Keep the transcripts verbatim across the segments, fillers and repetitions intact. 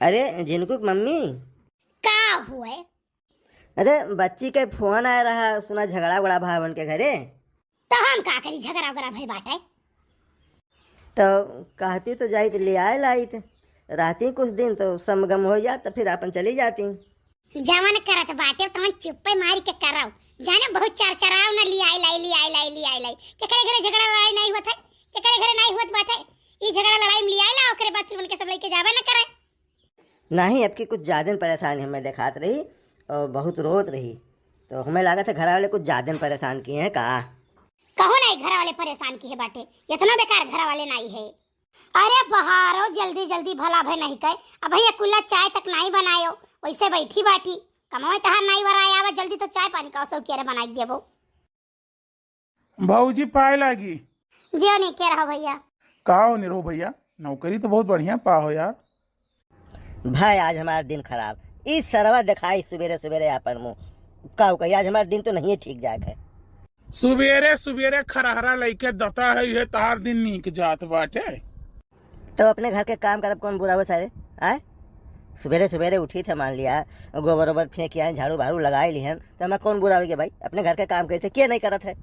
अरे, झिनकू के मम्मी। का हुए? अरे, बच्ची के फोन आए रहा, सुना झगड़ा उगड़ा भा उनके घरे। तो हम का करी, झगड़ा उगड़ा भई बाटे। तो कहती तो जाइत ले आए लाइत, रहती कुछ दिन तो समगम हो जात, तो फिर आपन चली जाती। जवन करत बाटे तवन चुप्पे मारी के करव। जाने बहुत चरचराव न लियाई लाई, लियाई लाई, लियाई लाई। केकरे घरे झगड़ा लड़ाई नाहीं होत है, केकरे घरे नाहीं होत बाटे। ई झगड़ा लड़ाई में लियाई ला, ओकरे बाद फिर उनके सब लइके जाबे न करे। नाहीं, अब की कुछ ज्यादे न परेशान हमें देखात रही और बहुत रोत रही, तो हमें लागत है घर वाले कुछ ज्यादे न परेशान किहे हैं का। कहो नाहीं, घर वाले परेशान किहे बाटे, इतना बेकार घर वाले नाहीं है। अरे बहारो, जल्दी जल्दी भला भय नहीं कहे। अब भैया कुल्ला चाय तक नाहीं बनायो, वैसे बैठी बाटी। कमावे तहार नाहीं वराय आवे, जल्दी तो चाय पानी का सौ किया रे बनाई देबो। भौजी पाए लागी। जियो नहीं के रहो भैया। का हो निरहू भैया, नौकरी तो बहुत बढ़िया पा हो यार। भाई, आज हमार दिन खराब। ई सरवा देखाई सुबेरे सुबेरे आपन मुंह। का हो कही, आज हमार दिन तो नहीं ठीक जाए है। सुबेरे सुबेरे खरहरा लइके दता है, ये तहार दिन नीक जात बाटे। तो अपने घर के काम करब कौन बुरा हो सारे? आय, सुबेरे सुबेरे उठी थे, मान लिया, गोबर ओबर फेंक आए, झाड़ू बहारू लगाई लिहन, तो हमें कौन बुरा होइगे भाई? अपने घर के काम करते, के नहीं करत है?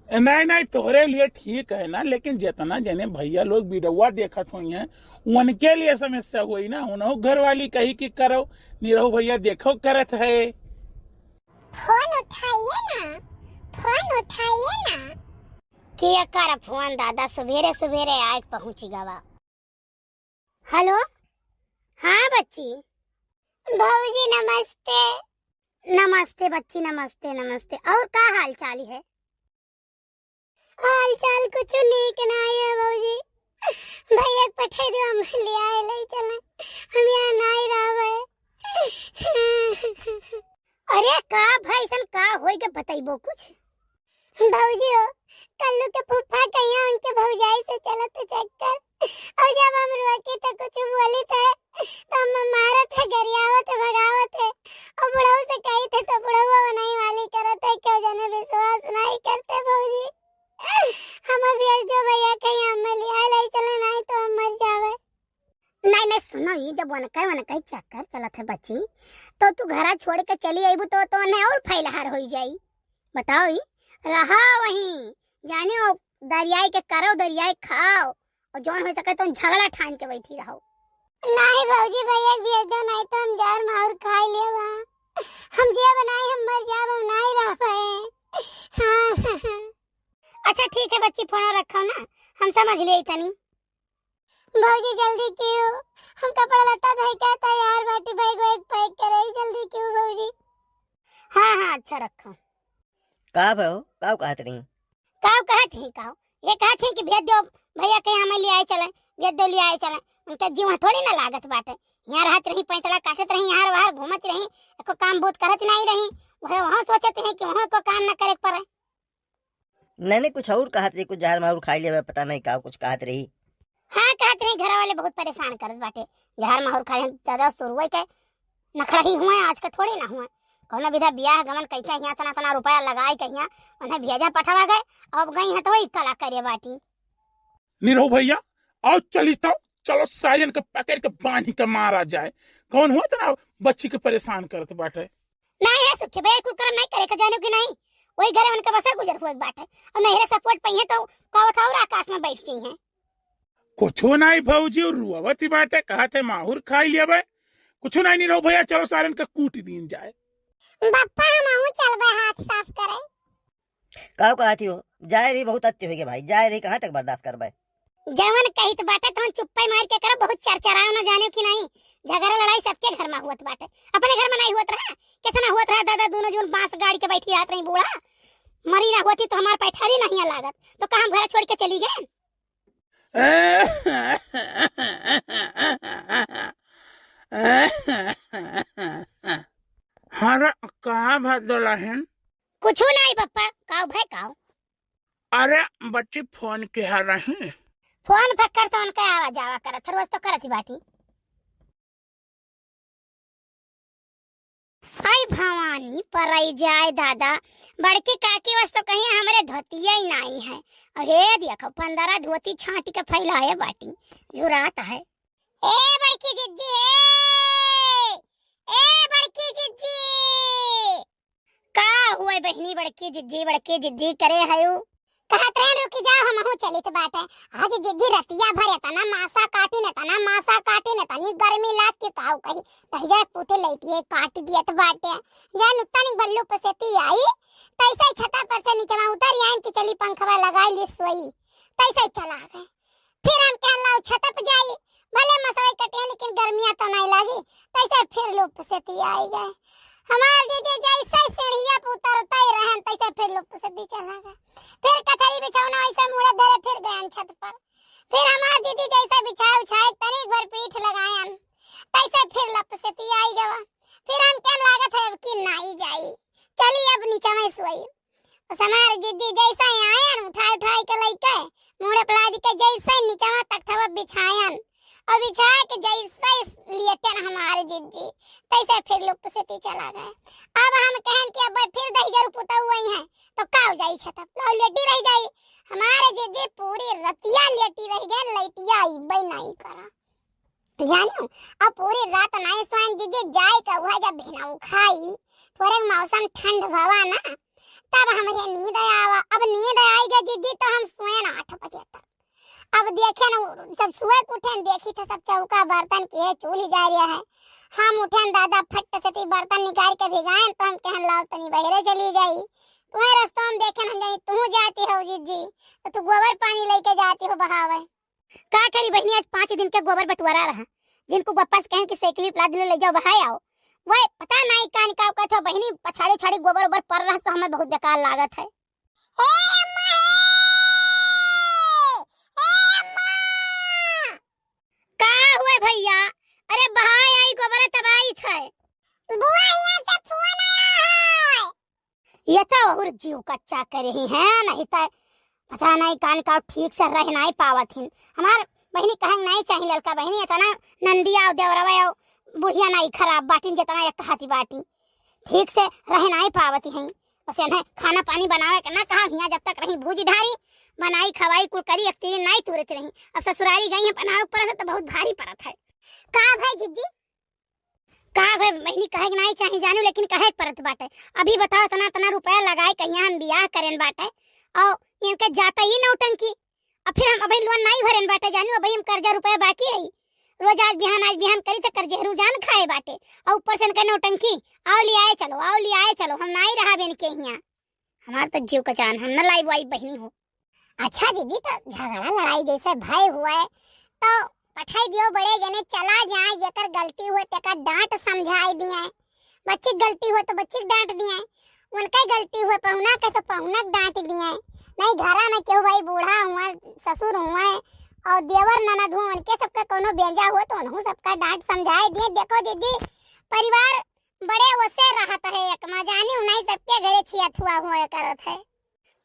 ए, नहीं नहीं, तोहरे लिए ठीक है ना, लेकिन जितना जने भैया लोग वीडियोवा देखत होइहैं, उनके लिए समस्या होई ना। उनहु घर वाली कही कि करो, निरहू भैया देखो करत है। फोन उठाइए ना, फोन उठाइए ना। के कर फोन दादा, सुबेरे सुबेरे आए पहुँच गवा। हेलो, हाँ बच्ची। भौजी नमस्ते। नमस्ते बच्ची, नमस्ते, नमस्ते। और का हाल चाल है? हाल चाल कुछ नीक नाहीं है भौजी। भैया के पठा दो, हम ले आए, ले चले। हम यहाँ नाहीं रहबे। अरे का भाई, ऐसन का होई के बतइबो कुछ? भौजी हो, कल्लू के फूफा कहिया उनके भौजाई से चलत चक्कर। और जब हम रोकी तो कुछ बोली थे, तो हम मारत है, गरियावत है, भगावत है। और बुढ़ऊ से कही थे तो बुढ़ऊ नहीं वाली करत है, क्यों जाने विश्वास नहीं करते भौजी। हम भेज दो भैया कहीं, हम ले आए, ले चले, नहीं तो हम मर जावे। नहीं नहीं, सुनो, ये जब उनका उनका ही चक्कर चलत है बच्ची, तो तू घरा छोड़ के चली अइबू तो, तो उन्हें और फैलहार होई जाई। बताओ, ई रहा वहीं, जाने वो दरियाई के करो, दरियाई खाओ, और जौन हो सके तो झगड़ा ठान के बैठी रहो। नहीं भौजी, भैया के भेज दो, नहीं तो हम जहर माहुर खाई लेबा। हम जियब नाहीं, हम मर जाब, हम नाहीं रहबे। हाँ। अच्छा ठीक है बच्ची, फोन रखो ना, हम समझ लिए तनी। भौजी जल्दी कियो, हम कपड़ा लत्ता धइ के तैयार बाटी, बैग वैग पैक करे, जल्दी कियो भौजी। हाँ हाँ, अच्छा रखो। का भयो, का कहत रही? का कहत ही, का? ये कहत ही कि भेज दो भैया के यहाँ, मैं ले आए चले, भेज दो ले आए चले। उनके जीव थोड़ी ना लागत बाटे। यहाँ रहत रही, पैतड़ा काटत रही, यहाँ बाहर घूमत रही, एको काम बूत करत नहीं रही। वह वहाँ सोचत हैं कि वहाँ को काम ना करे के पड़े। नहीं नहीं, कुछ और कहत रही, कुछ जहर माहुर खाई लेबे, पता नहीं का कुछ कहत रही। हाँ, कहत रही घर वाले बहुत परेशान करत बाटे, जहर माहुर खाए। दादा सुरुए के नखड़ा ही हुए, आज के थोड़ी ना हुए। कौनो विधा बियाह गमन कई के हियाँ तना तना रुपया लगाए के हियाँ उन्हें भेजा पठवा गए, अब गई हैं तो वही कला करे बाटी। निरहू भैया, आओ चली तो, चलो सारियन के पकड़ के बांधी के मारा जाए। कौन हुआ तना बच्ची के परेशान करत बाटे? नहीं है सुखी भैया, कुल करम नहीं करे के जानो कि नहीं, वही घरे उनके बसर गुजर हुए बाटे। और नहीं रे सपोर्ट पइहे तो का बताओ, आकाश में बैठ गई हैं। कुछो नहीं भौजी, रुआवती बाटे, कहत है माहुर खाई लेबे। कुछो नहीं, निरहू भैया, चलो सारन के कूट दीन जाए। बप्पा, हम आहू चलबे हाथ साफ करे। का कहती हो? जाए रही, बहुत अति होइगे भाई, जाए रही, कहाँ तक बर्दाश्त करबे? जवन कहित बाटे तवन चुप्पे मार के करो, बहुत चरचराओ ना जाने कि नहीं। झगड़ा लड़ाई सबके घर में हुअत बाटे, अपने घर में नहीं हुअत रहा? कितना हुअत रहा दादा, दोनों जून बांस गाड़ी के बैठी रहत रही बूढ़ा, मरी ना होती तो हमार पैठारी नहीं लागत, तो का हम घर छोड़ के चली गए? अरे का भा दुलहिन? कुछ नहीं पप्पा, काव भाई काव। अरे बच्ची फोन किहा रही। फोन फक्कर तो उनका आवा जावा करत, रोज तो करत ही बाटी। आई भवानी, परई जाए दादा, बड़की काकी वस तो कहीं हमरे धोतिया ही नाई है। अरे देखो, पंद्रह धोती छांटी के फैलाए बाटी, झुरात है। ए बड़की जिज्जी, की जिज्जी, बड़की जिज्जी करे हयू। कहत रहन, "रुकि जाओ, हमहू चलित बाटे।" आज जिज्जी रतिया भर एतना मासा काटिन, एतना मासा काटिन, एतनी गर्मी लाग कि काऊ कही। तहिजा पूते लइटिए काटि दियत बाटे। जान तनिक भर लुप सेती आई, तैसे छता पर से निचवा उतरि आइन कि चली पंखवा लगाइ ली सोई। तैसे चला गए। फिर हम कहन, "लाओ छत पे जाई, भले मसवई कटिया लेकिन गर्मिया तो नहीं लागी।" तैसे फिर लुप सेती आई गए। हमार जिज्जी जैसे सीढ़िया पे उतरते रहन तैसे फिर लुप सेती चला गए। फिर कथरी बिछौना वैसे मुड़े धरे फिर गयन छत पर। फिर हमार जिज्जी जैसे बिछाए उछाए तनिक भर पीठ लगायन तैसे फिर लुप सेती आई गवा। फिर हम कहन, "लागत है अब की नाई जाई, चली अब नीचे में सोई।" बस हमार जिज्जी जैसे ही आयन, उठाए उठाए के लइके, मुड़े पलाद के जैसे नीचवा तख्तवा बिछायन, और बिछा के जैसे लेटन हमार जिज्जी, तैसे फिर लुप सेती चला गए। अब हम कहन कि अब फिर दहिजर पुतऊ आई हैं, तो का हो जाई छतप, लो लेटी रह जाई। हमार जिज्जी पूरी रतिया लेटी रह गए, लइटिया अइबे नहीं करा। जानियो, अब पूरी रात नाई सोएन जिज्जी, जाए के हुआ जब भिनऊ खाई, थोड़े मौसम ठंड भवा ना, तब हमरे नींद आवा। अब नींद आई गई जिज्जी, तो हम सोएन आठ बजे तक। अब देखेन, सब सोए के उठेन, देखित है सब चौका बर्तन के चूल्ही जा रहा है। हम उठेन दादा, फट से ती बर्तन निकाल के भिगाएन, तो हम कहन, "लाओ तनी बहरे चली जाई।" तुम्हें रस्तों में देखेन हम जाई, "तू जाती हो जिज्जी, तो तू गोबर पानी लेके जाती हो बहावे।" का करी बहिनी, आज पाँच दिन के गोबर बटुआरा रहा, जिनको बप्पा से कहन कि साइकिल प्लाद ले, ले जाओ बहाए आओ, वह पता नहीं कान का कहत हो बहिनी, पछाड़ी छाड़ी गोबर ओबर पर रहा तो हमें बहुत बेकार लागत है। हे अम्मा, हे, हे अम्मा। का हुए भैया? अरे बहाए आई गोबर तब आई थे। बुआ, यहाँ से फोन आया है। ये तो और जीव कच्चा कर रही हैं, नहीं तो पता नहीं कान का ठीक से रह नहीं पावत हिन। हमार बहिनी कहन नहीं चाहिए ललका बहिनी, इतना नंदिया और देवरवा और बुढ़िया नहीं खराब बाटिन जितना एक कहती बाटी, ठीक से रह नहीं पावत हैं। बस इन्हें खाना पानी बनावे के ना कहा, हियाँ जब तक रही भूजी ढारी, बनाई खवाई कुल करी, एक तीन नहीं तुरत रही। अब ससुरारी गई है बनावे के परत है तो बहुत भारी परत है। का भाई जिज्जी? का भाई बहिनी कहे के नहीं चाही जानू, लेकिन कहे के परत बाटे। अभी बताओ इतना इतना रुपया लगाए कहिया हम बियाह करेन बाटे और इनके जाता ही नौटंकी। अब फिर हम अभी लोन नहीं भरेन बाटे जानू, अभी हम कर्जा रुपया बाकी है। रोज आज बिहान आज बिहान करी तो कर्जे हरू जान खाए बाटे और ऊपर से इनके नौटंकी। आओ ले आए चलो, आओ ले आए चलो, हम नहीं रहा बेन के हियाँ। हमार तो जीव का जान, हम न लाई बुआई बहिनी हो। अच्छा दीदी, तो झगड़ा लड़ाई जैसे भय हुए तो पठाई दियो बड़े जने चला जाए, जेकर गलती हुए तेकर डांट समझाई दिए। बच्ची के गलती हुए तो बच्ची के डांट दिए, उनका ही गलती हुए पहुना के तो पहुना के डांट दिए। नहीं घरा में केहू भाई बूढ़ा हुए, ससुर हुए और देवर ननद हुए, उनके सबके कोनो बेंजा हुए तो उनहू सबका डांट समझाई दिए। देखो दीदी, परिवार बड़े ओसे रहत है, एक मा जानी उन्हीं सबके घरे छिया थुआ हुआ करत है।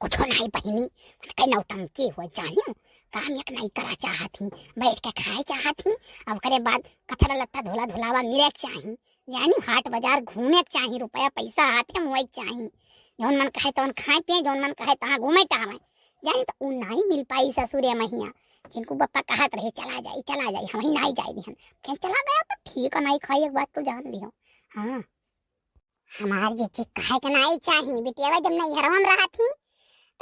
कुछो नहीं बहिनी, उनके नौटंकी हुए जानी, काम एक नहीं करा चाहत ही, बैठ के खाए चाहत ही, अब ओकरे बाद कपड़ा लत्ता धोला धुलावा मिले के चाही, जानी हाट बाजार घूमे के चाही, रुपया पैसा हाथे में होए के चाही, जौन मन कहे तौन खाए पिए, जौन मन कहे तहाँ घूमे टहवे, जानी तो उ नहीं मिल पाई ससुरे महिया, जिनको बप्पा कहत रहे चला जाई, चला जाई, हम ही नहीं जाए दिहन, कहन चला गया तो ठीक है, नहीं खाई एक बात तो जान लियो। हाँ। हमार जिज्जी कहे के नाई चाही, बिटियावा जब नैहरवा में रहत ही,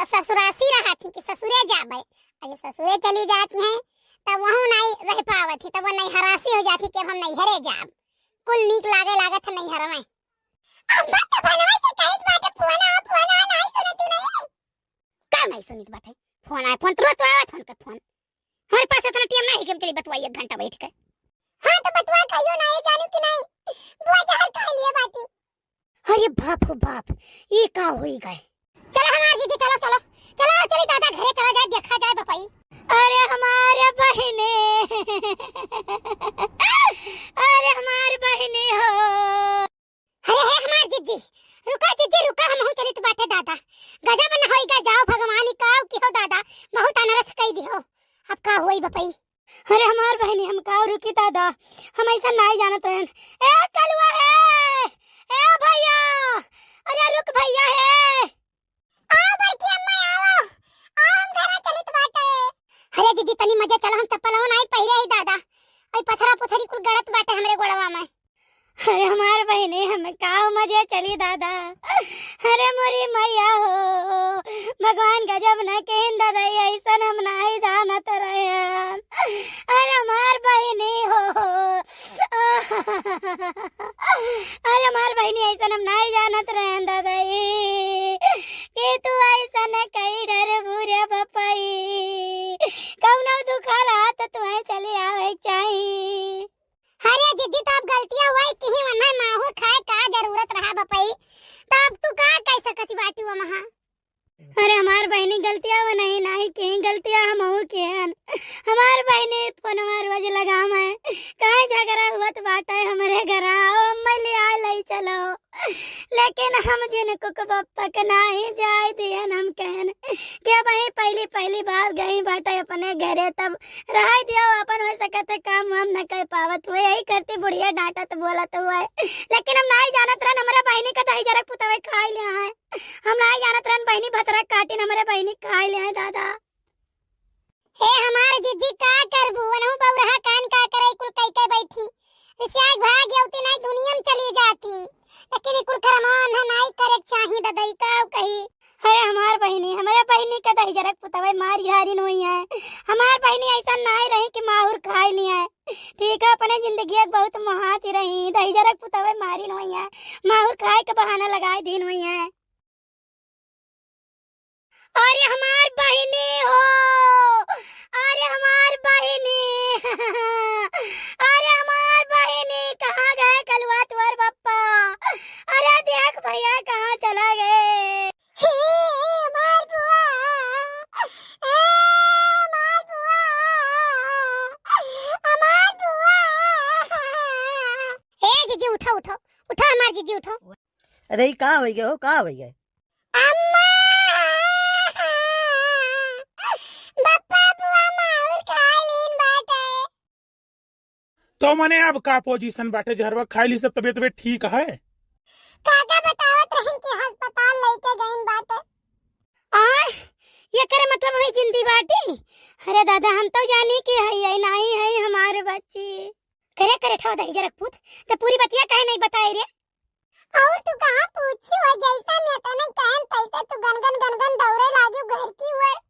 तो ससुरासी रहत ही कि ससुरे जाबे। आ जब ससुरे चली जात ही, तब वहू नाई रह पावत ही, तब वो नैहरासी हो जात ही कि अब हम नैहरे जाब। कुल नीक लागे लागत है नैहर में। अम्मा तो भनवा से कहित बाटे, "फोन आ, फोन आ," नाई सुनत ही नहीं। का नाई सुनित बाटे? फोन आए, फोन तो रोज तो आवत फोन के फोन। हमारे पास इतना टाइम नहीं है कि हम चली बतवाई एक घंटा बैठ के। हाँ, तो बतवा कहियो ना, ये जानू कि नहीं? बुआ जहर खा लिए बाटी। अरे बाप हो बाप, ये का होई गए? चलो हमार जीजी, चलो, चलो, चलो, चली दादा घरे चला जाए, देखा जाए बपाई। अरे हमारे बहिने, अरे हमार बहिने हो। अरे हे हमार जिज्जी, रुका जिज्जी रुका, हमहू चलित बाटे दादा। गजब न होई गा, जाओ भगवान ही काव की हो दादा, बहुत अनरथ कई दिहो। अब का होई बपई? अरे हमार बहिनी, हम काव रुकी दादा, हम ऐसा नाई जानत रहन। ए कलुआ हे, ए भैया, अरे रुक भैया हे। आओ बड़की अम्मा आओ, आओ हम घरा चलित बाटे। अरे जिज्जी तनी मजे चलो, हम चप्पल हो नाई पहिरे ही दादा, आई पथरा पुथरी कुल गड़त बाटे हमरे गोड़वा में। अरे हमार बहिनी, हम काव मजे चली दादा। अरे मोरी मैया हो, भगवान गजब न केहिन दादा, ऐसन हम नाहीं जानत रहेन। अरे हमार बहिनी हो, अरे हमार बहिनी, ऐसन हम नाहीं जानत रहेन दादा, ई कि तू ऐसन कई डरबू रे बपई। कौनो दुख रहा त तुहे चली आवे के चाही। अरे जिज्जी, तो अब गलतिया हुआ ही कि ही वन्है माहुर खाए का जरूरत रहा बपई, तो अब तू का कह सकत बाटी वो महा? अरे हमार बहिनी, गलतिया वो नहीं, नहीं की गलतिया हमहू के हन। हमार बहिनी फोनवा रोज लगावे, काहे झगड़ा हुअत बाटे हमरे घरा, आओ अम्मा ले आए लई चलो। लेकिन हम जिनकू के बप्पा के नाहीं जाए दिहन, हम कहन कि अबहीं पहली पहली बार गई बाटे अपने घरे, तब रहाई दियो, अपन हो सकत है काम हम न कर पावत हो, यही करती बुढ़िया डांटत बोलत हुआ है। लेकिन हम नाहीं जानत रहन, हमरे बहिनी का दही जरक पुतवे खाई लिया है। हम नाहीं जानत रहन बहिनी भतरा काटिन हमरे बहिनी खाई लिया है दादा। हे हमार जिज्जी, का करबू? वनहु बउरहा कान का करे, कुल कई के बैठी। रिसियाई भाग गई होती, नाहीं दुनिया में चली जाती। लेकिन ई कुल करमान है, नाहीं करे के चाही ददई, का कही। अरे हमार बहिनी, हमरे बहिनी का दही जरक पुतवे मारी हारिन हुई है। हमार बहिनी ऐसा नाहीं रही कि माहुर खाई ली है। ठीक है, अपने जिंदगी एक बहुत मुहाती रही, दही जरक पुतवे मारिन हुई है, माहुर खाए के बहाना लगाए दिन हुई है। अरे हमार बहिनी हो, अरे हमार बहिनी, अरे हमार बहिनी, कहाँ गए कलुआ तोर बप्पा? अरे देख भैया, कहाँ चला गए? हे हमार बुआ, ए हमार बुआ, हमार बुआ। ए जिज्जी, उठो, उठो, उठो हमार जिज्जी, उठो। अरे, ई का होइ गए हो, का होइ गए? अम्मा! बप्पा बुआ माहुर खा लीन बाटे। तो मने अब का पोजीशन बाटे, जहरवा खाई ली सब, तबियत, तबियत ठीक है? काका बतावत रहिन कि अस्पताल लइके गइन बाटे। आय, ये करे मतलब हमें जिंदी बाटी? अरे दादा, हम तो जानी कि है, ये नाहीं है हमारे बच्ची। करे, करे, ठो दही जरक पूत, तो पूरी बतिया काहे नहीं बताए रे? और तू कहाँ पूछी हो, जैसा मैं तने कहन तैसे तू गनगन गनगन दौड़े लागी घर की ओर।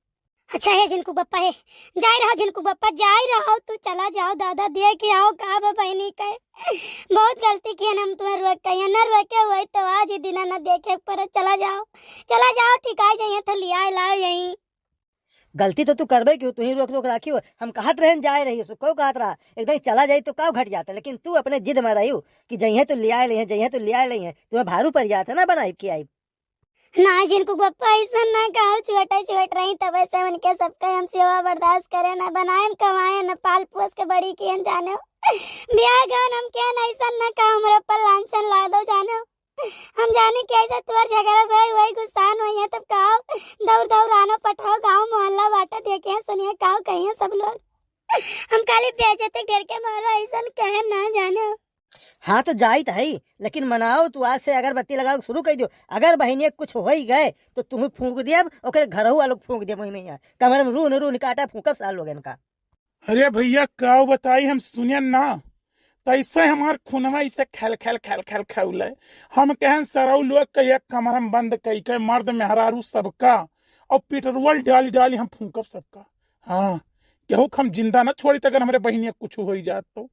अच्छा हे जिनकू बप्पा हे, जाए रहो जिनकू बप्पा, जाए रहो, तू चला जाओ दादा, देख आओ का बा बहिनी के। बहुत गलती किहन हम तुम्हें रोक के, न रोके हुए तो आज ही दिना न देखे पर चला जाओ, चला जाओ, ठीक आ जाइए तो लिया लाओ यहीं। गलती तो तू करबे किहू, तू ही रोक रोक राखी हो। हम कहत रहन जाए रही, सो को कहत रहा, एक दिन चला जाई तो का घट जाता, लेकिन तू अपने जिद में रही हो कि जइहे तो लिया ले हैं, जइहे तो लिया ले हैं, तुम्हें भारू पड़ जाता ना बनाई के आई। ना जिनकू बप्पा ऐसा ना कहो, छोटे छोट रही तबे से उनके सबका हम सेवा बर्दाश्त करे ना, बनाए न कमाए न पाल पोस के बड़ी किहन जाने। ब्याह गवन हम के ना ऐसा ना कहो, हमरा पर लांछन ला दो जाने। हम जानी कि ऐसा तोर झगड़ा भई, वही गुस्सान होई है, तब काव दौड़ दौड़ आनो पठाओ, गाँव मोहल्ला बाटा देखे सुनिए, काव कहिए सब लोग। हम खाली बेइज्जती डर के मारा ऐसा कहे ना जाने। हाँ तो जाइत है, लेकिन मनाओ तू आज से अगरबत्ती लगाओ शुरू कर दियो। अगर बहिनिया कुछ होई गए तो तुम फूंक दियब, ओकरे घरहू वालों फूंक दियब, वही में यहाँ कमरे में रून रून काटा फूंकब साल लोग इनका। अरे भैया, का बताई, हम सुने ना, तैसे हमार खूनवा इसे खैल खैल खैल खैल खौले। हम कहन सरऊ लोग के एक कमरा में बंद कई के मर्द मेहरारू सबका और पेट्रोल डाली डाली हम फूंकब सबका। हाँ, केहू के हम जिंदा ना छोड़ी, अगर हमरे बहिनिया कुछ होई जात तो।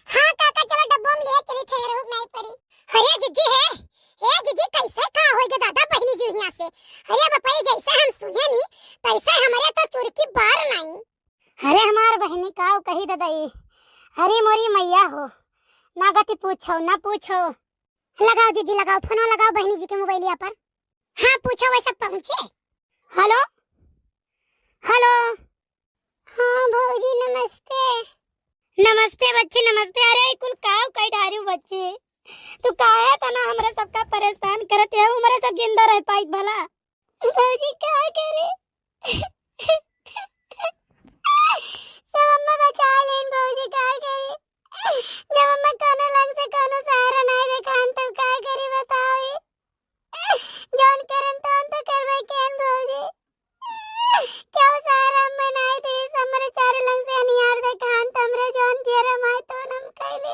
हाँ काका, चलो डब्बो में लिए चली थे, रुक नहीं पड़ी। अरे जिज्जी है, ए जिज्जी, कैसे का होई गे दादा बहिनी जी हियां से? अरे बपई, जैसे हम सुने नी, तैसे हमरे तो चुरकी बार नहीं। अरे हमार बहिनी काव कही ददई, अरे मोरी मैया हो, ना गति पूछो, ना पूछो। लगाओ जिज्जी, लगाओ, फोनो लगाओ बहिनी जी के मोबाइलिया पर। हाँ, पूछो, वैसे पहुँचे। हेलो, हेलो। हाँ भौजी, नमस्ते। नमस्ते बच्ची, नमस्ते। अरे, ई कुल काव कई ढारू बच्ची? तू काहे तना हमरा सबका परेशान करत है? हमरे सब जिंदा रह पाई भला? भौजी, का करे? सब अम्मा बचा लेन भौजी, का करे? जब अम्मा कोनो लंग से कोनो सहारा नाय देखान, तब का करी बताओ? जौन करन तौन तो करबे केन भौजी। केहू सहारा अम्मा नाय दीस, हमरे चारों लंग से अनियार देखान, त हमरे जौन जियरा माय तौन हम कैले।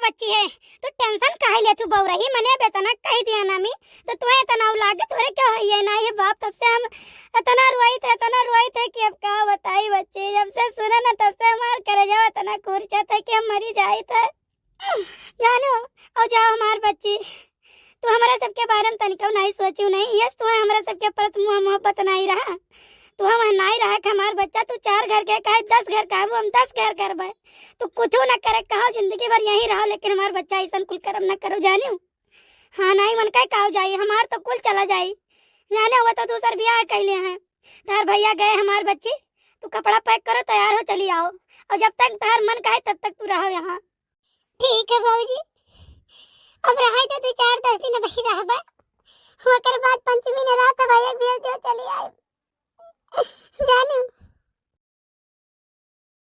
बच्ची है, तू tension काहे लेत हू बउरही? मने अब एतना कहि दिया ना मी, तो तुहे एतना उ लागे, तोरे का होइए ना ये बाप, तब से हम एतना रोइत है, एतना रोइत है कि अब का बताई बच्ची, जब से सुना ना तब से हमार करेजा एतना कुरचत है कि हम मरी जाइत है। जानो, अउ जाओ हमार बच्ची, तू हमरा सबके बारे में तनिको नहीं सोचू नहीं, यस तुहे हमरा सबके परत मुँह मोहब्बत नहीं रहा, तू हम नहीं रहा कि हमार बच्चा, तू चार घर के काहे दस घर का, वो हम दस घर करबे, तू कुछो ना करे, कहो जिंदगी भर यहीं रहो, लेकिन हमार बच्चा ऐसन कुल करम ना करो, जानियो। हाँ, नहीं मन का काव जाई, हमार तो कुल चला जाई, जाने हुआ तो दूसर बियाह कैले हैं, तार भैया गए हमार बच्ची, तू कपड़ा pack करो, तैयार हो, चली आओ, और जब तक तार मन का है तब तक तू रहो यहाँ। ठीक है भौजी, अब रहे तो दो चार दस दिन वही रहबे, ओकर बाद पंचमी न रात अब एक भेज दियो, चली आए।